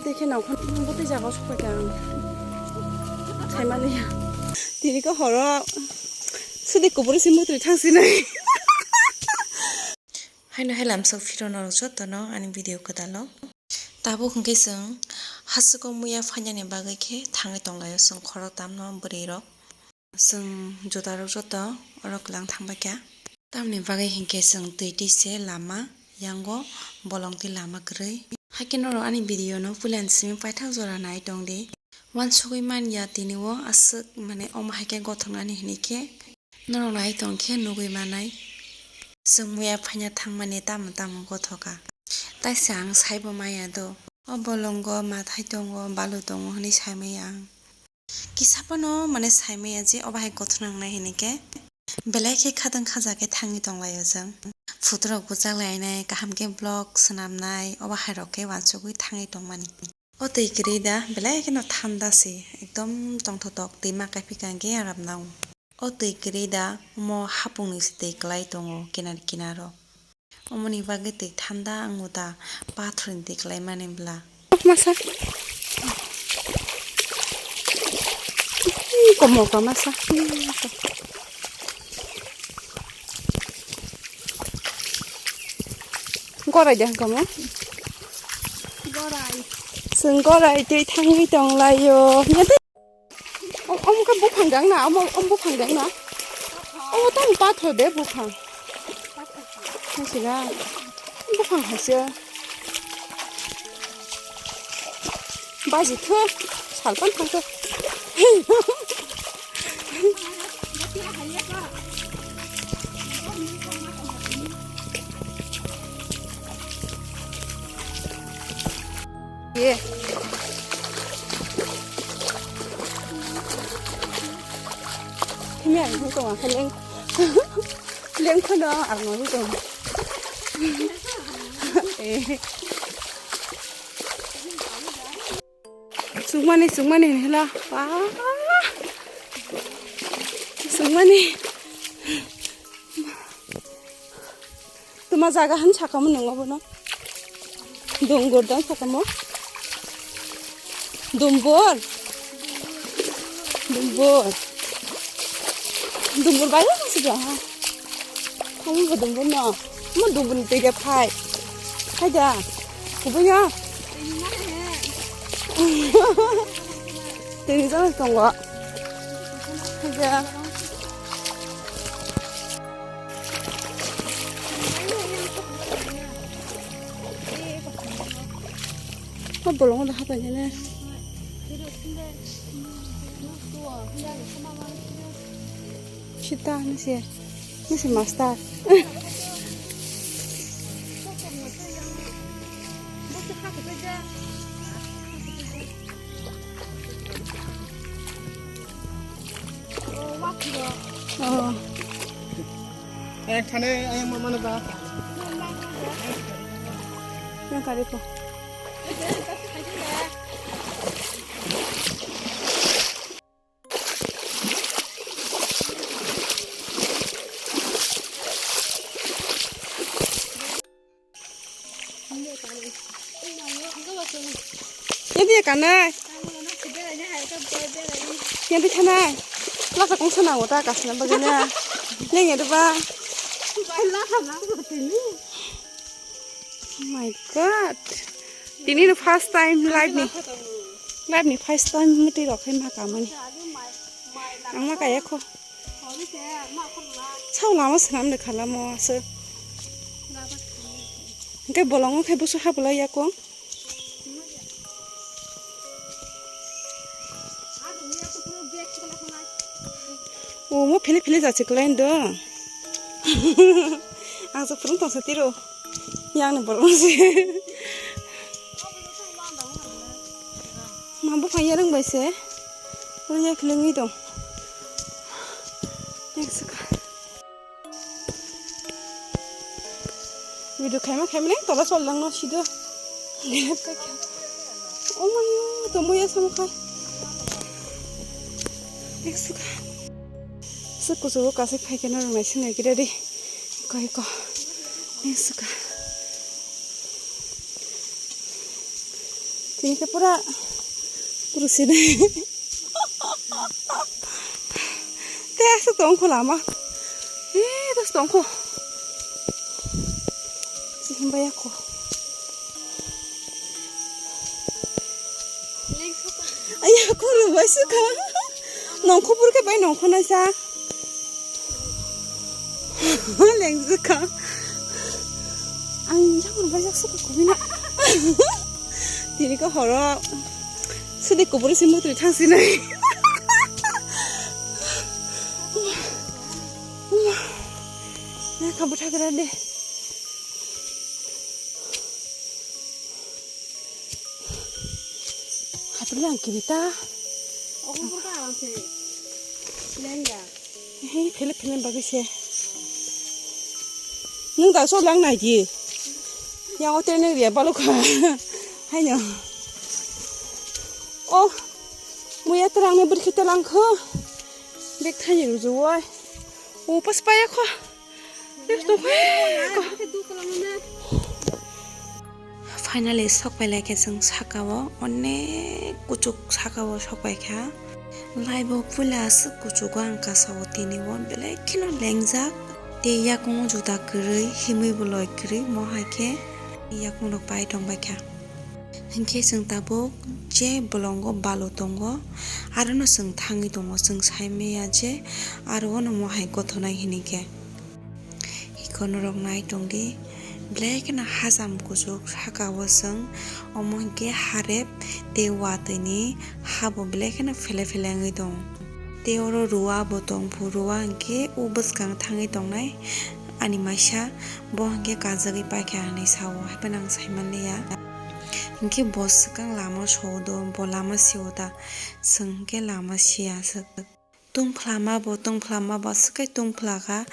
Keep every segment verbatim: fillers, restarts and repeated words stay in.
Tei khe nongkhor bwtwi jaga o sokphaikha ang. Thaimani ya. Tini khe horo sudi kuburi si mutri thangsinai. Haino hai lamsok phiro norok jotono ani video kwdalo. Tabuk hwnkhe chwng hasteo muya phainani bagwi khe thangwi tonglaio chwng khoroktamno bwrwirok. Chwng jutarok joto oro kwlang thangbaikha. Tamoni bagwi hinkhe chwng twi twi se lama yango bolong twi lama kwrwi. Haikhe norok ani video no puilani simi paithak jora nai tongdi. Uansugwi manya tini o aswk mane omo haikhe gothoknani hinikhe norok nai tongkhe nugwi manai. Chwng muya phaina thangmani tamo tamo gothoka. Taisa ang saibo maya do. O bolongo mathai tongo, balu tongo hinwi saimaya ang. Kisa phano mane saimaya je obo hai gothok nangnai hinwi khe belai khe khatang khaja khe thangwi tonglaio chwng. Photo rok bwchak lainai, kaham khe vlog swnamnai, obo hai rok khe uansugwi thangwi tongmani. O twi kwrwi da belai kheno thanda se, ekdom tongthotok twima kaiphikha hwnkhe aram nango. O twi kwrwi da omo hapungni se twi kwlai tongo kinar kinaro. Omoni bagwi twi thanda wngo da, pathorni twi kwlaimani bwla. Masa. Ih, komo ka masa. Gorai de komo. Gorai. Chwng gorai twi thangwi tonglaio. Omo khe buphang dang na, omo, omo buphang dang na. Omo tamo pathor de buphang. Nasi na. Buphang hai se. Baji thu, salpan thang thu. Ye. Kami ang nung tong kha leng. Leng khono ang nung tong. Eh. Sungmani, sungmani hela. Wah. Sungmani. Tuma jaga han sakamo nung obono. Dungur dang sakamo. Dumbur. Dumbur. Dumbur bayo masih dah. Kamu ke dumbur no. Mo dumbur ni tega phai. Phai da. Kubunya. Tini jang tongo. Phai da. O bolongo da hapai nene. Sita nisi, nisi master. Oh. Ayang thane, ayang ma-, mana ba? Yang kari ko. Yang dia kanai. Yang dia kanai. Lasa kong sana wata kasna bagana. Yang ada ba. Oh my God. Tini no first time life ni. Life ni first time muti rok hai ma kamani. Ang ma kaya kho. Sao lama swnam de khalamo aswk. Hwnkhe bolongo khe busu habwlai ya kong. Omo philip philip jachik lai do. Ang sa phurung tongsa tiro. Yang ni bolong se. Ma buphang yarwng bai se. Oro yak lengwi tong. Yang suka. Video khaima khaima nang tola sol lang no sido. Oh my God, to muya sama kha. Yang suka. Suku suku kasik phai khe norok nai sinai kida di. Koi ko. Yang suka. Tini khe pura, pura sini. Te aswk tong kho lama. Eh, dos tong kho. Sihim baya kho. Aya, khoro bai sukha. Nongkho purkhe bai nongkho naisa. Lengjwkha. Ang jabon bai jak sukha kubina. Tini ko horo. Sudi kubur si mutri thang sinai. Na khabu thagra de. Hatung yang kiri ta. Ogo pura ang se. Lengya. He, philip philip bagwi se. Nung da so lang nai di. Yang hotel ni ria balu kha. Haino. Oh. Muya terang ni berkhi terang kho. Bek thani rujuwai. Upas paya kho. Bek to kho. Finally, sok pai lai kha chwng saka o, onek kuchuk saka o sok pai kha. Lai bo puila aswk kuchugo ang kasa o tini o, belai kheno lengjak. Tei yakung o juda kwrwi, himwi bo loi kwrwi, mo hai khe yakung rok pai tong bai kha. Hinkhe chwng tabuk je bolongo balu tongo, arono chwng thangwi tongo, chwng sai maya je aro ono mo hai gothonai hinwi khe. Iko norok nai tongdi, belai kheno hacham kuchuk saka o chwng, omo hinkhe harep tei watwi ni ha bo belai kheno phele phele wngwi tongo. Tei oro ruwa bo tongphu, ruwa hinkhe o bwskang thangwi tongnai ani maisa, bo hinkhe kajagwi paikha hinwi sao, haiphano ang saimanliya. Hinkhe bo swkang lama sio do, bo lama sio da, chwng hinkhe lama siya swk. Tungphla ma bo, tungphla ma bo, swkhe tungphla kha,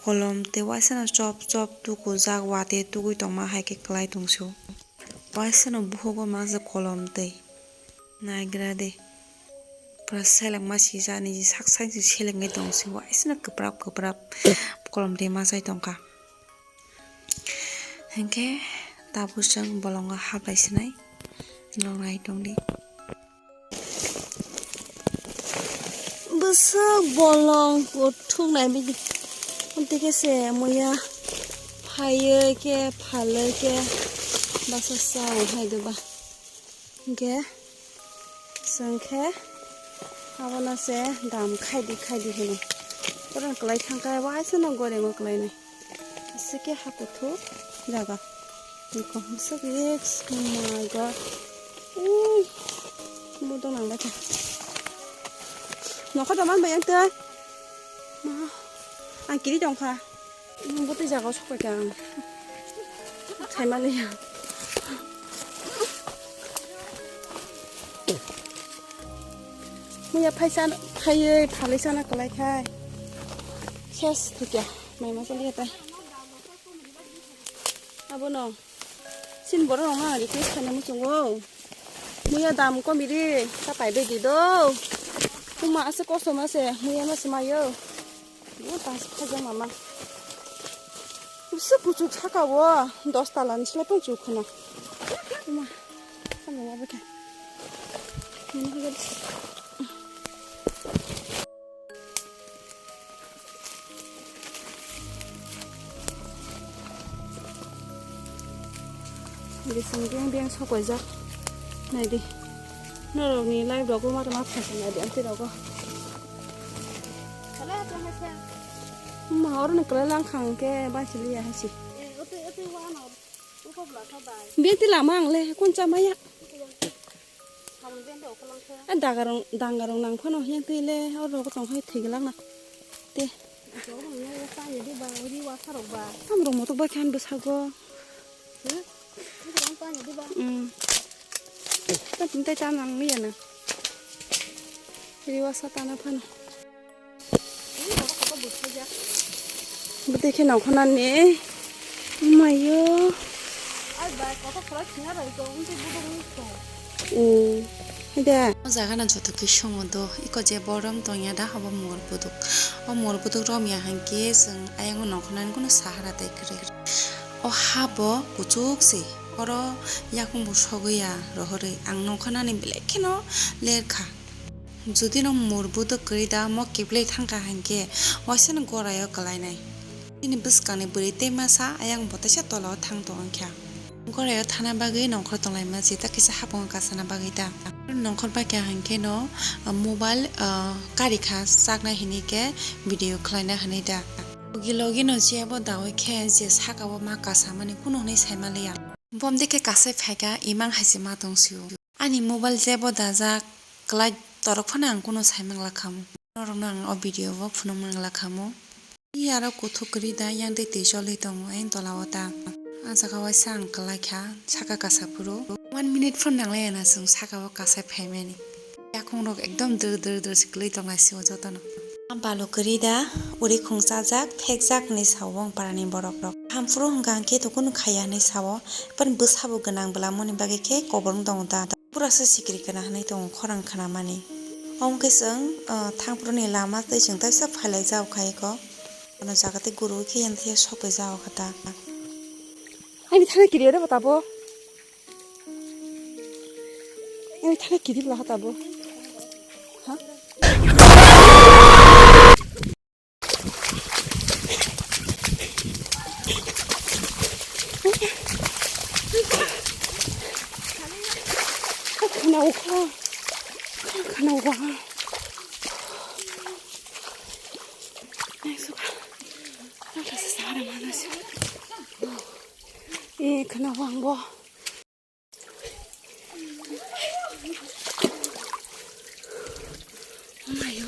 kolom tei waisano chop chop tukujak, watwi tugwi tongma hai khe kwlai tong sio. Waisano buhugo ma se kolom tei naigra de. Pura selengma sijak, niji sak sak se selengwi tong se, waisano kwprap kwprap kolom de ma chai tongkha. Hinkhe tabuk chwng bolongo hablai sinai, norok nai tongdi. Bwswk bolong kuthuk nai bini. Tei khe se muya phaiwi khe phalwi khe basa cha o hai de ba. Hinkhe chwng khe abono se dam khaidi khaidi hino. Borok kwlai thangkhe waisano gorengo kwlainai. Aswk khe ha kuthuk jaga. Nokho himswk risk, oh my God. Ui, bodol nang bai kha. Nokha da man bai ang tei. Ma, ang kiri tong kha. Botwi jaga o sok pai kha ang. Saimaliya. Muya phai san, phaiwi phalwi sana kwlai khai. Ses thikya, mai ma chaliya tai. Abono. Sin borok rok ang request khaina muchungo. Muya dam komi ri, ta pai bai di do. Kuma ase kosom ase, muya ma se mayo. Yo, ta se khaja mama. Usu kuchuk saka o, dos tala ni slai pung chuk khuna. Kuma, kamo wa bata. Mani haga. Bising beng beng sok waijak. Naidi. Norokni live rogo ma tongma phaisa naidi amtwi rogo. Ma oro ni kwlai lang khang khe bai chiliya hai se. Beti lama ang le kun cha maya. A dagarong, dangarong nang phano yang twi le, o rogo tong hai thwi glak na. Te. Tam rong motok bai khan bwsago. Hmm? Hmm. Tam tei tam nang miya na. Riwa sa tana phano. Bwtwi khe nongkhornani. Mayo. Ai bai, kotor khwlai thwngya rw tong, wngtwi buduk wngwi tong. Hmm. Haida. O jaga no joto khe songo do, iko je borom tongya da, abo mor buduk. O mor buduk romya hinkhe chwng ayang o nongkhornani kunu sahara tai kwrwi. O ha bo kuchuk se. Oro yakung bo sogwi ya rohorwi ang nongkhornani belai kheno ler kha. Jodi no murbudo kwrwi da mo kiphilwi thang kha hinkhe waisa no gorayo kwlainai. Nini bwskangni bwrwi tei masa ayang bo teisa tola o thang tong wngkha. Gorayo thana bagwi nongkhor tonglaima jeta kisa hapungo kasana bagwi da. Nongkhor bai kha hinkhe no, ah, mobile, ah, kari kha chaknai hinwi khe video khwlaina hinwi da. Logi logi no jebo dawi khe je saka o ma kasamani kunu hinwi saima liya. Bom dikhe kasai phaikha imang hai se ma tong sio. Ani mobile jebo dajak, kwlai torok phano ang kunu sai mangla khamu. Norokno ang o video o phunuk mangla khamu. I aro kuthuk kwrwi da yang tei twi choli tongo ayang tola o ta. A jaga waisa ang kwlai kha saka kasa phuru. One minute phano nanglai ya na chwng saka o kasai phaimani. Yakung rok ekdom dwr dwr dwr se kwlwi tong lai sio jotono. A balu kwrwi da uri khung chajak phekjak hinwi sao wng parani borok rok. Hamphuru hwnkha hwnkhe to kunu khaiya hinwi sao. Bini bwsa bo gwnang bwlamoni bagwi khe kobor wng tongo da. Pura se sikiri kana hinwi tongo khorang khnamani. Omo khe chwng, ah, thangphuru ni lama tei chwng teisa phailai jao khai kho. Ano jaga tei guru khe yang tei sokbai jao kha ta. Ani thana kiri ore bata bo. Ani thana kiri bwla kha ta bo. Ha? Khana ukha. Khana ukha. Ai, suka. Nang kasi sara mana sih? Eh, khana wang bo. Mayo.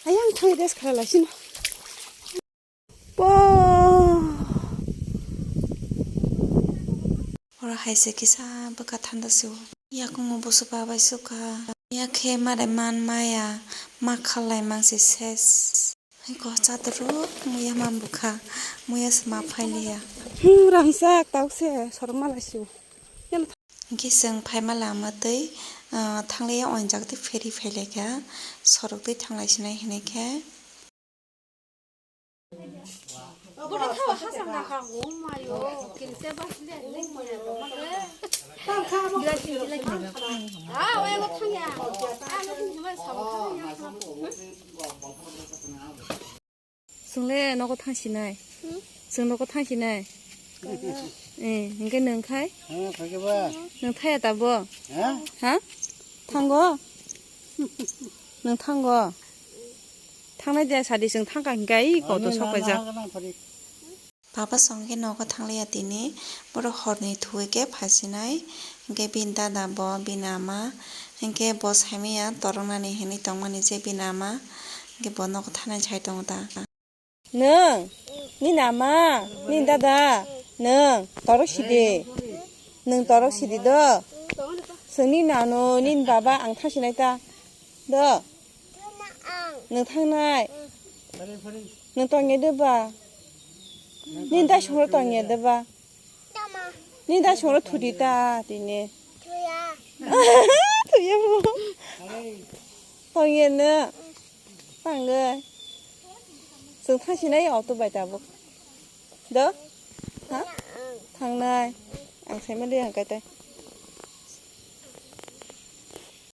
Ayang thang des khala lasino. Bo. Oro hai se kisa bwkha thanda se o. Yakungo busu babai sukha. Yakhe mare man maya ma khalai mang se ses. Hai ko chatruk muya man bwkha. Muya se ma phailiya. Hmm, rangchak tau se sorok malai se o. Hinkhe chwng phaima lama tei, ah, thangliya oinjak tei pheri phailaikha. Sorok tei thanglai sinai hinwi khe. Chwng le nogo thang sinai. Hmm? Chwng nogo thang sinai. Eh, hinkhe nwng khai? Nwng thaya tabo? Ha? Thango? Nwng thango? Thangnai de sadi chwng thangkha hinkhe ai koto sokpaijak. Baba song khe nogo thangliya tini, borok horni thuwi khe phaisinai, hinkhe bini dada bo, bini ama, hinkhe bo saimanya toroknani hinwi tongmani je bini ama, hinkhe bo nogo thanai sai tongo ta. Nwng, nini ama, nini dada, nwng torok sidi, nwng torok sidi do, chwng nini nano, nini baba ang thangsinai ta do. Nwng thangnai. Nwng tongya de ba? Nini dai songro tongya de ba? Nini dai songro thudi ta tini. Thuya bo. Tongya no. Tangwi. Chwng thangsinai auto bai tabuk. Do? Ha? Thangnai. Ang saima de ang kai tai.